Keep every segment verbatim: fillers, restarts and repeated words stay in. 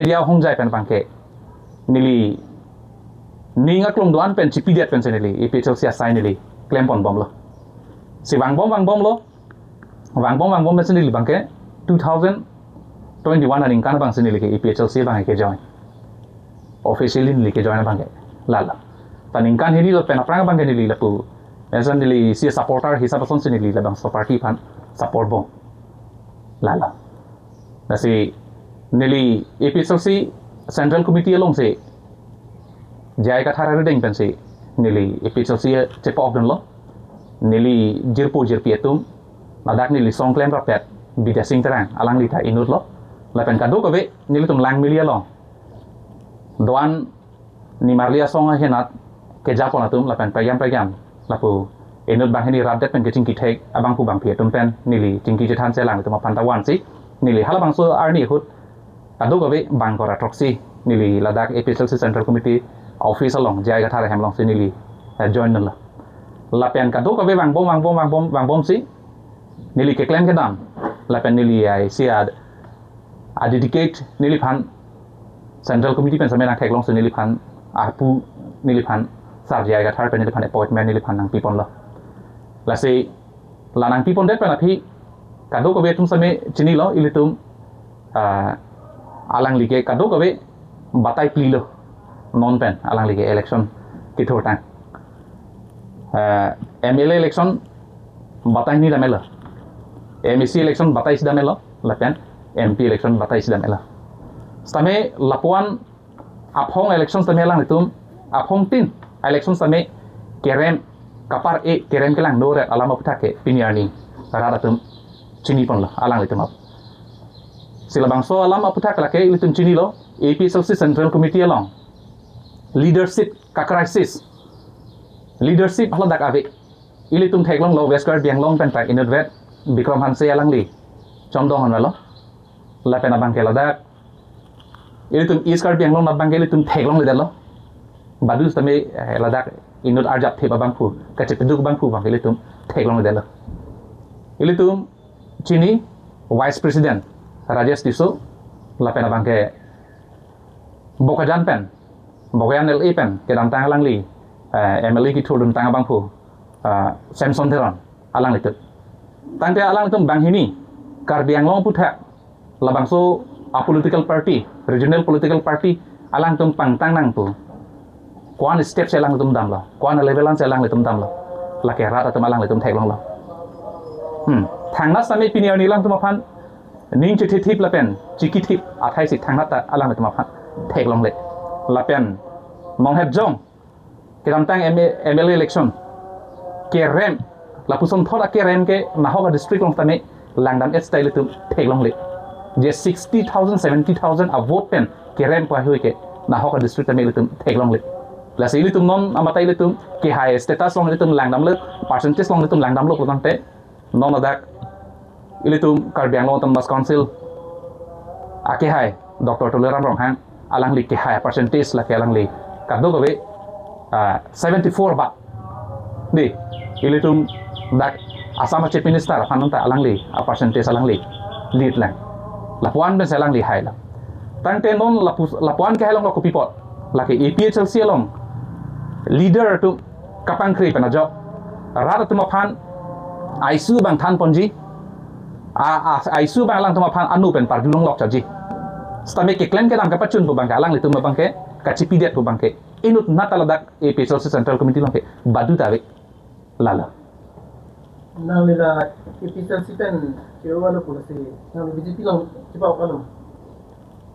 India ahongjai pen abangke neli ning aklong do-an pen chipidet pensi neli A P H L C asai neli klempon bomlo. Si vangbom vangbomlo. Vangbom vangbom pensi neli abangke two thousand twenty-one aningkan abangsi neli ke A P H L C abangke join. Officially neli ke join abangke. Lalo. Ta ningkan hini lo pen aphrang abangke neli lapu, esa neli isi supporter hisap asonsi neli labangso party aphan support bom. Lalo. Lasi neli A P H L C Central Committee alongsi J I Kathar arideng pensi neli A P H L C chepa-okdunlo. Neli jirpo jirpi atum, ladak neli song klem rapet Bidya Sing Terang, alangli ta inutlo. Lapen kadokave nelitum Langmili along do-an nimarli asong ahinat kejapon atum lapen payam payam lapu inut banghini rapdet pen kechingki thek abangphu bangphi atum pen neli chingki chethansi alanglitum aphan ta vansi neli halabangso arni ahut kadokave bangkora throksi neli ladak A P H L C Central Committee office along J I Kathar ahem alongsi neli, eh, join dunlo. Lapen kadokave vangbom vangbom vangbom vangbomsi neli keklem kedam lapen neli ai isi ad a-dedicate neliphan Central Committee pen same nangtheklongsi neliphan arpu neliphan Sar J I Kathar pen neliphan appointment neliphan nangpiponlo. Lasi la nangpipondet pen aphi kadokave atum same chinilo, ilitum, ah, alangli ke kadokave batai plilo non pen alangli ke election kethurtang. Eh, M L A election batai hini damlo. M A C election batai isi damlo. Lapen M P election batai isi damlo. Sitame lapu-an aphong election sitame alanglitum, aphongtin election sitame kerem kapar-e kerem kelangno ret alam aphuthak ke pini arni rat atum chiniponlo alanglitum ap. Si labangso alam aphuthak lake ilitum chinilo, A P H L C Central Committee along leadership ka-crisis. Leadership haladak ave. Ilitum theklonglo West Karbi Anglong pen ta inutvet Bikram Hanse alangli chomdong anlo. Lapen abangke ladak ilitum East Karbi Anglong abangke ilitum theklongledetlo. Badu sitame, eh, ladak inut arjap thep abangphu, kachepeduk abangphu abangke ilitum theklongledetlo. Ilitum chini Vice President Rajesh Tisso, lapen abangke Bokajan pen, Bokajan L A pen kedamtang alangli, eh, M L A kethurduntang abangphu, eh, Samson Teron alanglitum. Tangte alangtum banghini Karbi Anglong aphuthak labangso a-political party, regional political party alangtum pangtang nangpo. Ko-an step si alangtum damlo, ko-an level an si alanglitum damlo. Lake rat atum alanglitum theklonglo. Hmm. Thangnat sitame pini arni alangtum aphan ning chethethip lapen chikithip athai si thangnat ta alanglitum aphan theklongle. Lapen nonhet jong kedamtang M A, M L A election kerem, lapuson thot akerem ke nahok a-district along tame langdam-et style ilitum theklongle. Je sixty thousand, seventy thousand a-vote pen kerem pu ahui ke nahok a-district tame ilitum theklongle. Lasi ilitum non amata ilitum kehai status along ilitum langdamlo, percentage along ilitum langdamlo pulotangte non ladak ilitum Karbi Anglong Autonomous Council akehai Doctor Tuliram Ronghang alangli kehai percentage lake alangli kadokave, ah, seventy-four ba. Dei, ilitum dak Assam Chief Minister aphan ta alangli a-percentage alangli lead lang. Lapu-an pensi alangli hailo. Tangte non lapu, lapu-an kehailonglo kopi apot. Lake A P H L C along leader atum kapangkri pen ajok rat atum aphan a-issue abang thanponji, a, a, a-issue abang alangtum aphan anu pen pardulong lokchotji. Sitame keklem kedam kapachun pu abangke alanglitum abangke kachipidet pu abangke inutnat ta ladak A P H L C Central Committee along ke badu ta ave. Lalo. Nangli la A P H L C pen cheu alo pulo si, nangli B J P along chepa-ok alo?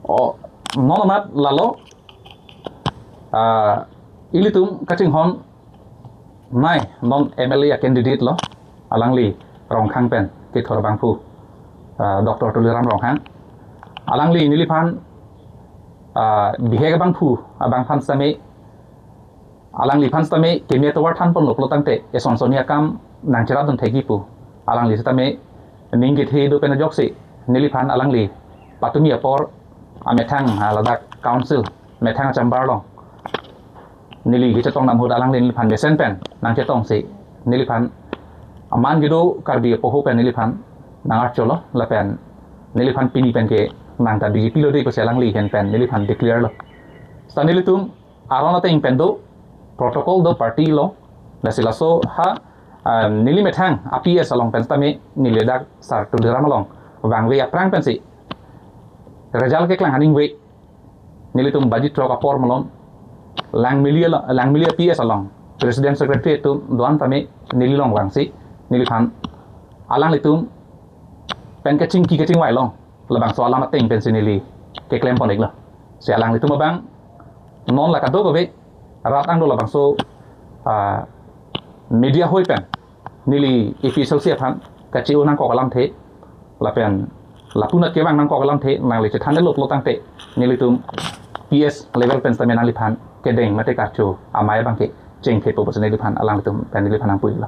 Oh, non amat lalo. Ah, ilitum kachinghon nai non M L A candidate lo, alangli Rongkhang pen kethur abangphu, ah, Doctor Tuliram Ronghang. Alangli neliphan, ah, bihek abangphu abangphan sitame, alangliphan sitame keme atovar thanponlo pulotangte eson sonni akam nangcherapdun thekji pu. Alangli sitame ning kethe do pen ajoksi neliphan alangli patumi apor amethang, ah, ladak council methang chamber along neli kechetongdam ahut alangli neliphan mesen pen nangchetongsi neliphan aman kedo Karbi apoho pen neliphan nangarcholo lapen neliphan pini pen ke nang ta B J P lo dei pusi alangli ahin pen neliphan declare lo. Seta nelitum aron ateng pen do, protocol do party along, lasi laso ha, ah, neli methang a-P S along pen tame neli dak Sar Tuliram along vangve aphrang pensi result keklang aning ve nelitum baji throk apor malom Langmili along, Langmili a-P S along president secretary atum do-an tame neli along vangsi neliphan alanglitum pen kachingki kachingvai along labangso alam ateng pensi neli keklem pon-iklo. Si alanglitum abang non la kadokave rat angdo labangso, ah, media hoi pen neli A P H L C aphan kachi-o nangkok alamthe lapen lapunat kevang nangkok alamthe nangli chethan-et lo pulo tangte nelitum P S level pen tame nangliphan kedeng mate karcho amei abangke chengthepo pusi neliphan alanglitum pen neliphan nangpu-iklo.